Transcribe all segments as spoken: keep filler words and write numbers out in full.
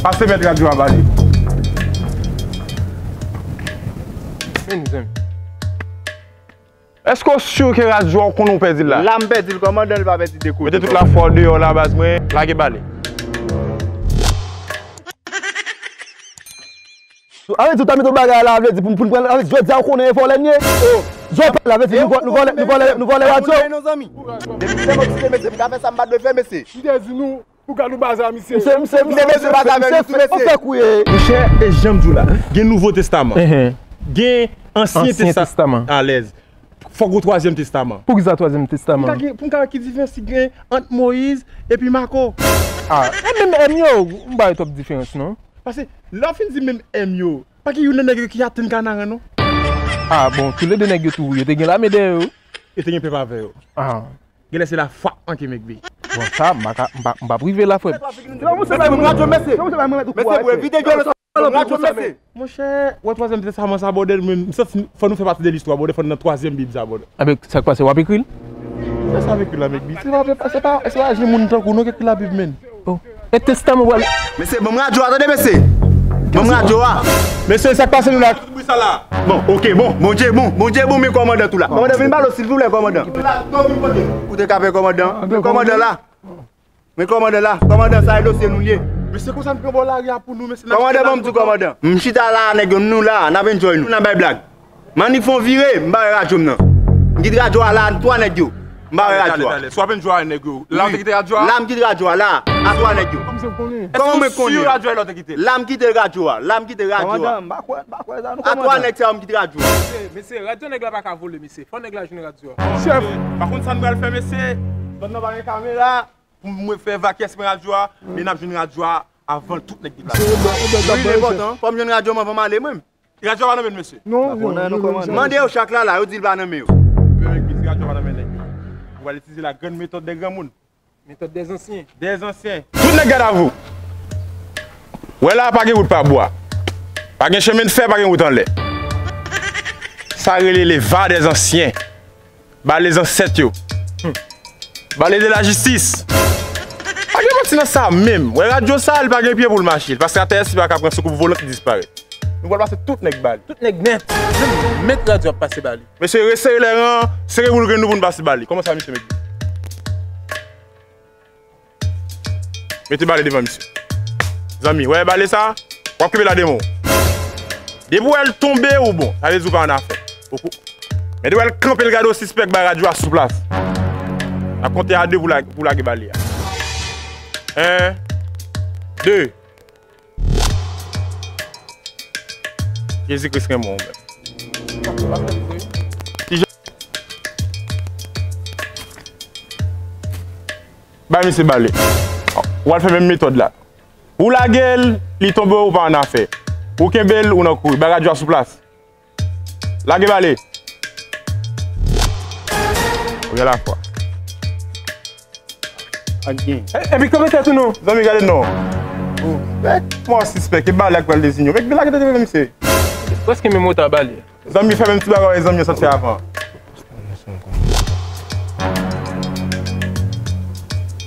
Pase mèt radyo a pale. Men, zanmi. Èske w si ke radyo a w konnen w pèdi l la? La m pèdi l, kòmandan, li pa pèdi de kote. Mete tout lafwa w deyò la, baz mwen, lage bale. Sa vle di, ou ta mete yon bagay la, vle di, pou, pou n pran, sa vle di, jodi a ou konnen e vòlè n ye? Jodi a, vle di, nou vò-, nou vòlè, nou vòlè, nou vòlè radyo? Depi se mwen ki se mesye, m ka fè sa m pa dwe fè, mesye. M te di nou, pou gad ou baza misye. Misye, misye, misye, misye, baza misye, misye, misye. Monchè, e jan m di w la, gen Nouvo Testaman. Gen Ansyen Testaman. Alèz. Fòk gen twazyèm testaman. Poukisa twazyèm testaman? Pou m ka gen, pou m ka wè ki diferans ki gen ant Moyiz epi Mako. Ah, e menm M yo, m pa wè twòp diferans, non. Paske, lè w fin di menm M yo, pa gen youn nan nèg yo ki atenn Kanaran, non. Ah, bon, toulede nèg yo tou, yo te gen lame dèyè yo. Yo te gen pèp avè yo. Ah. Genlè se lafwa an ke M K B. Bon, sa, m pa ka, m pa, m pa prive la, frè. Mesye, bro, evite dyòl sa. Monchè, wè twazyèm testaman sa, bòdèl, men m santi fò nou fè pati de listwa, bòdèl, fò nou nan twazyèm Bib sa, bòdèl. Enben, sa k pase, w ap ekri l? Kiyès ap ekri l la, M K B? Se pa, se pa, se pa aji moun tankou nou ki ekri Labib, menn. Oh. E testaman w al. Mesye, ban m radyo a, tande, mesye. Ban m radyo a. Mesye, sa k pase nou la? Bri sa la. Bon, oke, bon, Bondye bon, Bondye bon, men kòmandan tou la. Kòmandan, vin pale, silvouplè, kòmandan. Ou te ka fè kòmandan? Men kòmandan la. Men kòmandan la, kòmandan, sa e dosye nou l ye. Men se konsa n pran bò lari a pou nou, men se n ap... Kòmandan, ban m di w, kòmandan. M chita la, nèg yo, nou la, n ap enjoy nou. N ap bay blag. M annik fè yon vire, m bare radyo m nan. M kite radyo a la, twa nèg yo. M bare radyo a. Talè, talè. So w ap enjoy nèg yo. La w te kite radyo a? La m kite radyo a, la. A twa nèg yo. Kòman mwen konnen? Èske w si radyo a la w te kite? La m kite radyo a, la m kite radyo a. Kòmandan, m pa kwè, m pa kwè sa, non, kòmandan. A twa nèg sa yo m kite radyo a. Mesye, mesye, radyo nèg la pa ka vole, mesye. Fò nèg la jwenn radyo a. Chèf. Pa konn sa n pral fè, mesye. Zòn nan pa gen kamera. Pou mwen fè evakye espre radyo a, men n ap jwenn radyo a avan tout nèg deplase. Wi, li enpòtan. Fò m jwenn radyo m anvan m ale, mwen. Radyo a pa nan men n, mesye. Non, non, non, non, non. Mande yo chak la, la, yo di l pa nan men yo. Yo, men, si radyo a pa nan men nèg yo, ou pral itilize la grande méthode des granmoun. Méthode des anciens. Des anciens. Tout nèg gad avou. Wè la, pa gen wout pa bwa. Pa gen chemen de fè, pa gen wout anlè. Sa rele le va des anciens. Bale zansèt yo. Hmm. Bale de la jistis. Pa gen manti nan sa menm. Wè radyo sa, li pa gen pye pou l mache. L pase atè, si pa ka pran soukoup volan ki disparèt. Nou pral pase tout nèg bale. Tout nèg nèt. Menm mèt radyo ap pase bale. Mesye, resere lè ran, sere boul grenn nou pou n pase bale. Kòman sa, misye, mèt? Mete bale devan misye. Zanmi, wè bale sa? W ap kenbe l a de men w. Depi w wè l tonbe, ou bon. Sa vle di w pa annafè. Ou kou-, men depi w wè l kanpe, l gade w sispèk, bay radyo a sou plas. N ap konte a de pou la-, pou lage bale a. En, de. Jezi Kris renmen w menm. Ti Jan. Bay misye bale. Ou al fè menm metòd la. Ou lage l, li tonbe, ou pa annafè. Ou kenbe l, ou nan kouri. Bay radyo a sou plas. Lage bale. Ou gen lafwa. Ak gen. E, epi kanpe tèt ou non. Zanmi, gade non. Mwen sispèk, e bale ak pral dezinyon. Mèt, lage tèt ou, mesye. Prèske menm otan bale. Zanmi, fè menm ti bagay zanmi yo sot fè avan.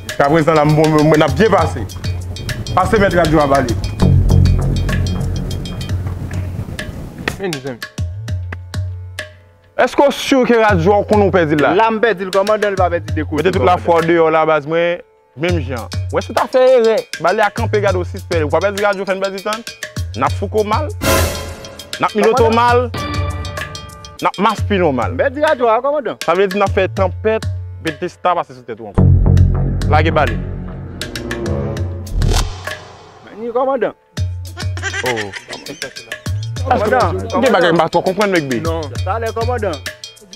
Jiskaprezan la, m bon, mwen, n ap byen pase. Pase mèt radyo a bale. Men, zanmi. Èske w si ke radyo a w konnen w pèdi l la? La m pèdi l, kòmandan, li pa pèdi de kote. Mete tout lafwa w deyò la, baz mwen. Menm jan. Wè si w ta fè erè, bale a kanpe gade w sispè, ou pa pèdi radyo fè n pèdi tan. N ap fouke w mal. N ap minote w mal. N ap maspinen w mal. M pèdi radyo a, kòmandan. Sa vle di n ap fè tanpèt, Betesta pase sou tèt ou ankò. Lage bale. Ni kòmandan. Oh. Kòmandan. Gen bagay m pa twò konprann, Mèk B. Non. Talè, kòmandan.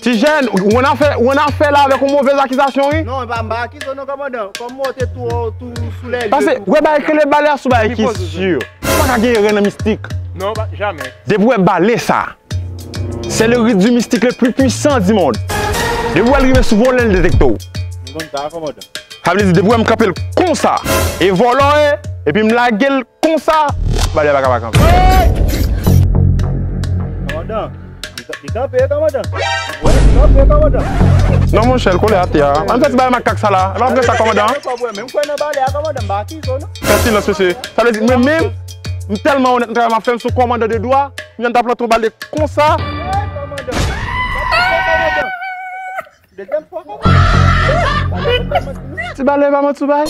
Ti jèn, ou annafè, ou annafè la avèk yon movèz akizasyon, wi. Non, m pa, m pa akize w non, kòmandan. Kòm mwen te tou, tou sou lè je. Paske, wè bagay kele bale a sou bagay ki si. Ou pa ka gen erè nan mistik. Non, pa, jamè. Depi w wè bale sa, c'est le rite du mystique le plus puissant du monde. Depi w wè l rive sou vòlè, l detekte w. M konn sa, kòmandan. Sa vle di, depi w wè m kanpe l konsa, e vòlè w ye, epi m lage l konsa, bale a pa ka pa kanpe. Kòmandan, li, li kanpe, kòmandan. Wi, li kanpe, kòmandan. Non, monchè, l kole atè a. Ann fè ti bagay makak sa la. E pa vre sa, kòmandan? Menm kwè nan balè a, kòmandan, m pa akize w, non. Fè silans, mesye. Sa vle di, mwen menm, m tèlman onèt nan travay m ap fè, m se yon kòmandan de dwa, m t ap plante yon balè konsa. Hey, kòmandan. Dezyèm fwa, kòmandan. Ti balè pa manti w bay.